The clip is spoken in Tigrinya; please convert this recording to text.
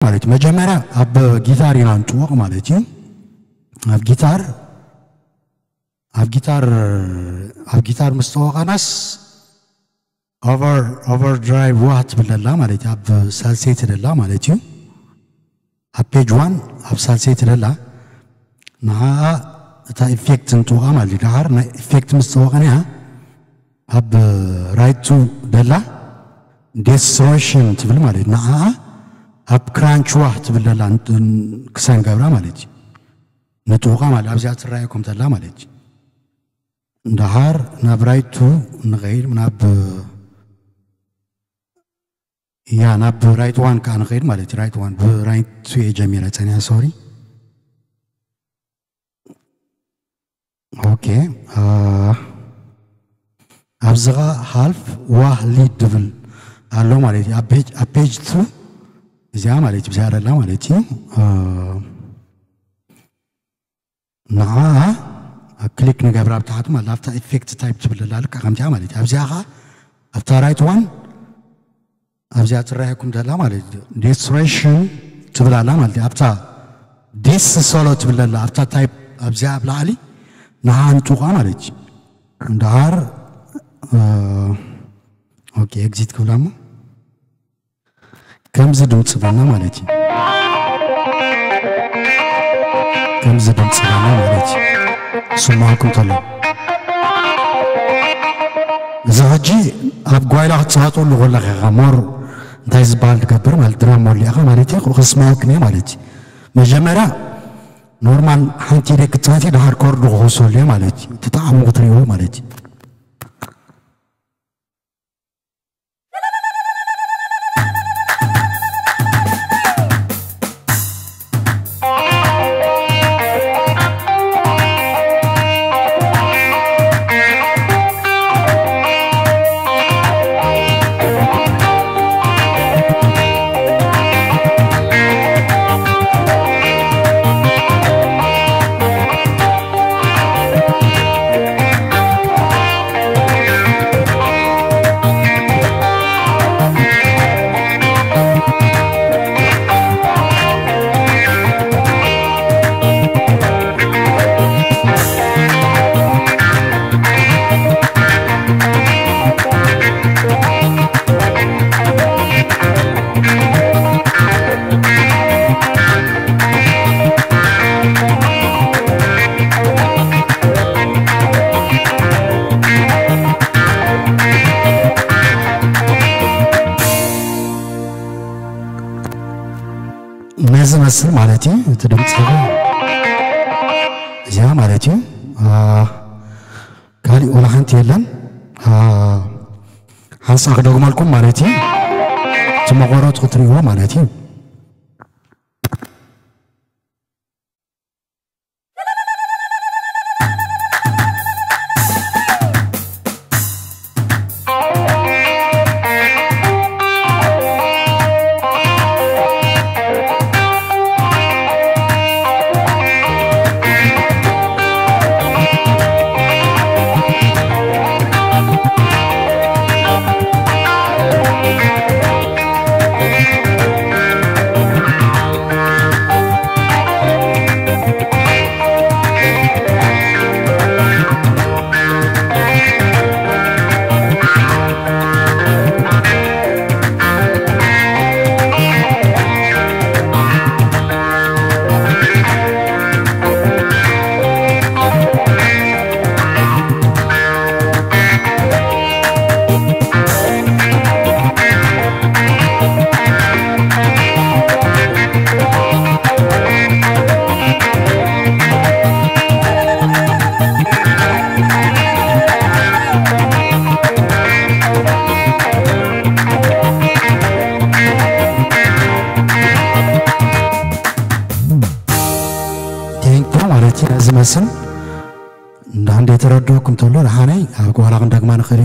ማለት እዩ። መጀመርያ ኣብ ጊታር ኢና ንጥወቕ ማለት እዩ። ኣብ ጊታር ኣብ ጊታር ኣብ ጊታር ምስ ጠወቐናስ ኦቨር ኦቨር ድራይቭ ዋህ ትብል ደላ ማለት እዩ። ኣብ ሳልሴት ደላ ማለት እዩ። ኣብ ፔጅ ዋን ኣብ ሳልሴት ደላ ንዓኣ እታ ኢፌክት ንጥወቓ ማለት እዩ። ደሓር ናይ ኢፌክት ምስ ጠወቐንያ ኣብ ራይቱ ደላ ዲስቶርሽን ትብል ማለት እዩ። ንዓኣ ኣብ ክራንች ዋህ ትብል ደላ ክሰን ገብራ ማለት እዩ። ንጥወቓ ማለት ኣብዚኣ ትረኣየኩም ተላ ማለት እዩ። ደሓር ናብ ራይቱ ንኸይድ ናብ ያ ናብ ራይት ዋን ከዓ ንኸይድ ማለት እዩ። ራይት ዋን ብራይት ቱ እየ ጀሚረ ፀኒሐ ሶሪ። ኦኬ ኣብዚ ኸዓ ሃልፍ ዋህ ሊድ ድብል ኣሎ ማለት እዩ። ኣብ ፔጅ ቱ እዚኣ ማለት እዩ። ብዚኣ ደላ ማለት እዩ። ንዓ ክሊክ ንገብራ ብታሕቲ ማለት ኣብታ ኢፌክት ታይፕ ትብል ኣላ ልካ ከምዚኣ ማለት እዩ። ኣብዚኣ ኸዓ ኣብታ ራይት ዋን ኣብዚኣ ትረኣየኩም ዘላ ማለት እዩ። ዲስቶርሽን ትብል ኣላ ማለት እዩ። ኣብታ ዲስ ሶሎ ትብል ኣላ ኣብታ ታይፕ ኣብዚኣ ኣብ ላዕሊ ንዓ ንጡቓ ማለት እዩ። እንድዓር ኦኬ ኤግዚት ክብላ እሞ ከምዚ ድምፂ በና ማለት እዩ። ከምዚ ድምፂ በና ማለት እዩ። ስማዕኩም ተሎ እዚ ሕጂ ኣብ ጓይላ ክትፃወጠሉ ከለካ ኢኻ ሞር እንታይ ዝበሃል ትገብር ማለት ድራም ሞል ኢኻ ማለት እዩ። ክስማዕኩም እየ ማለት እዩ። መጀመርያ ኖርማል ሓንቲ ኢደ ክትፃወት እየ፣ ድሓር ኮርዱ ክኸሰሉ እየ ማለት እዩ። እቲ ጣዕሙ ክትሪእዎ ማለት እዩ። ነዚ መስል ማለት እዩ። እቲ ድምፂ እዚኣ ማለት እዩ። ካሊእ ወላ ሓንቲ የለን። ሓንሳ ክደግመልኩም ማለት እዩ። እቲ መቆረቱ ክትሪእዎ ማለት እዩ። ቴንኪ ማለት እዩ። ነዚ መስል እንዳ እንደ የተረዳኩም ተሎ ደሓነይ ኣብ ጓላ ክንደግማ ንኽእል